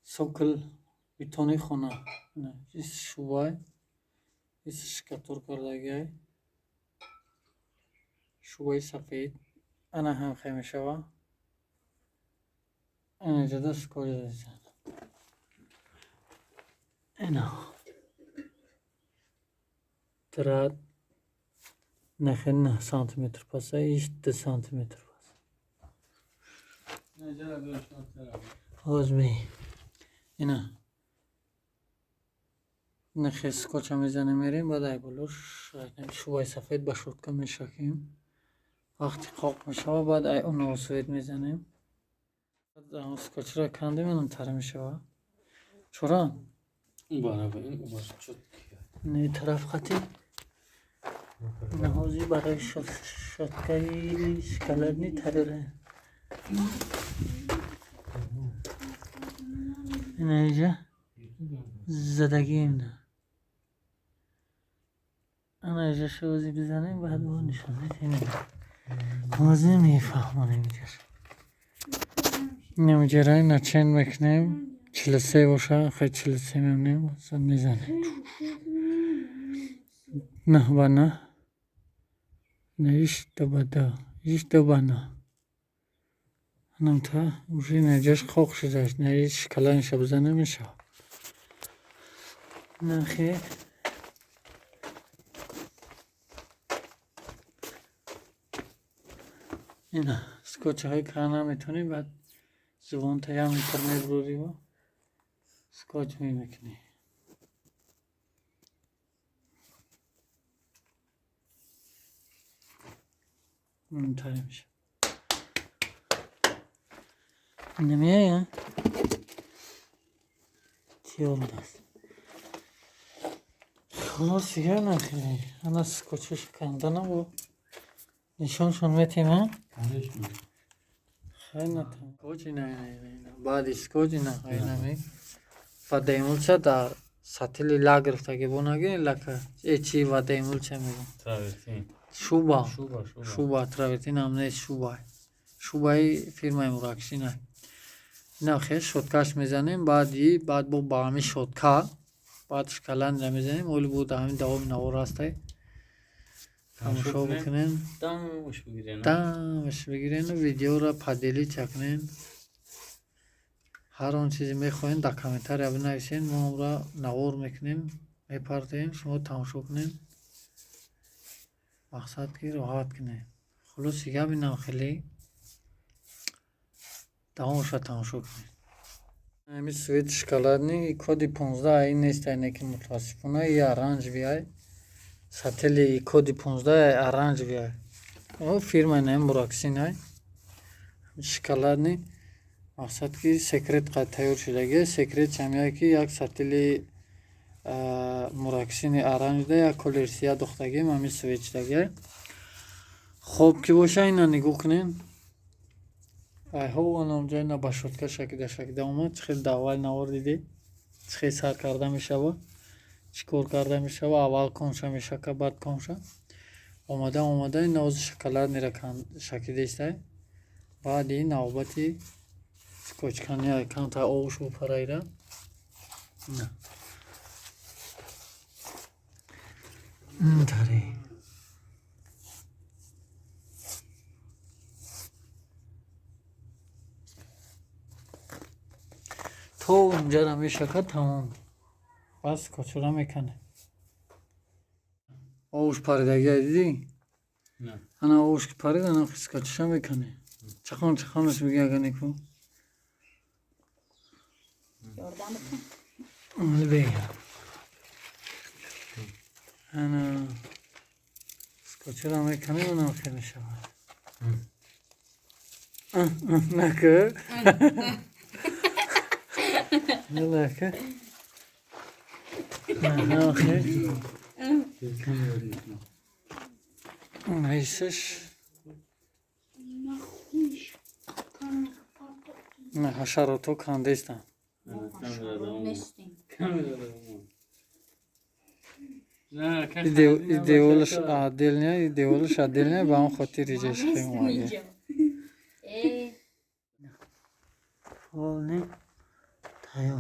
Сокол бетони хона. Ис шубай, ис штукатур кардагиай. Шубаи сафед. Ана ҳам хел мешава. Ана ҷода скотч зад. Ина. Трат нахе 9 сантиметр паса, иш 2 сантиметр паса. Ҳоз би. Ина. Нахе скотча мезанем, мерем, баъд ай болош шубаи сафед ба щётка мешакем. Вақти қоқ мешава, баъд ай он свет мезанем. Скотчро кандем, анам тара мешава. Чора? Не тараф хати. Ҳозир барои щёткаи шоколадный тарера. Ина иҷа задагием. Ана иҷа шози бизанем, баъд бо нишон медиҳем. Ҳозир мефаҳмонем иҷаш. Инамиҷара ина чен мекунем. 43 боша, хай 43 мемонем, мезанем. 9 ба 9. Иш 2 ба 2, иш 2 ба 9. Анам та уже инаҷаш қоқ шудааст. Ина шоколадниша бизанем, мешавад. Нахе. Ина скотчҳои кана метавонӣ, баъд зубонта як метр мебуриву скотч мемекунӣ. Интаре мешавад. Намеяя? Тиёр будааст. Хулос, дигар нахеле. Ана скотчаш канда набу. Нишоншон метем, а? Хай натам. Скотч ина ина ина. Баъди скотч ина ина вода эмульсия дар сатили лак гирифтагӣ бо наги лака. Э чи вода эмульсия мегӯям? Травертин. Шуба. Шуба, шуба. Шуба, травертин ҳам нест, шуба. Шубаи фирмаи Муракшина. Ина хел щёткаш мезанем, баъди баъд бо ба ҳамин щётка, баъд шоколадра мезанем. Оли бо дар ҳамин давоми навор ҳастай. Тамошо бикунен. Дамаш бигирен. Дамаш бигирену видеоро поделиться кунен. Ҳар он чизе мехоҳем, дар комментария бинависен, мо онро навор мекунем, мепартоем, шумо тамошо кунен. Мақсад ки роҳат кунед. Хулоси гап инам хеле. Давомашро тамошо кунед. Ҳамин свет шоколадный коди 15 ин нест, айне ки мутаассифона и оранжевый ай. Сатели коди 15 оранжевый ай. О фирмаи наи Мураксин ай. Шоколадный мақсад ки секрет қад тайёр шудагӣ. Секрет чамяе ки як сатили Мураксини оранжда як колер сия духтагим, ҳамин свет шудагӣ. Хоб ки боша, ина нигоҳ кунед. Айҳо анамҷа ина ба щётка шакида шакида омад. Чӣ хел дар аввали навор дидед? Чӣ хел сар карда мешава? Чӣ кор карда мешава? Аввал конша мешака, баъд конша. Омада омада ина ҳозир шоколадныйра шакида истай. Баъди навбати скотчкани камтар обш бупараира. Ина. Интаре. То унҷара мешакад, тамом. Бас скотчро меканем. Обш паридагиа дидӣ? Ана обш ки парид, ана скотчша меканем. Чахон чахонаш биги ага неку. Бега. Ана скотчро меканем, анам хел мешавад. Наку. Нака. Ана хел. Исаш. На ҳашарото кандестанд. Деволаш отдельная, деволаш отдельная, ба он хотир иҷаш хел омада. Полный. Тайёр.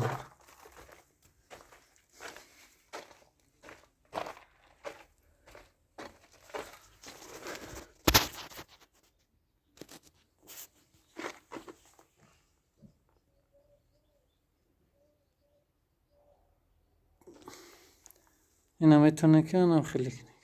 Ина метавонед, ки анам хеле кунед.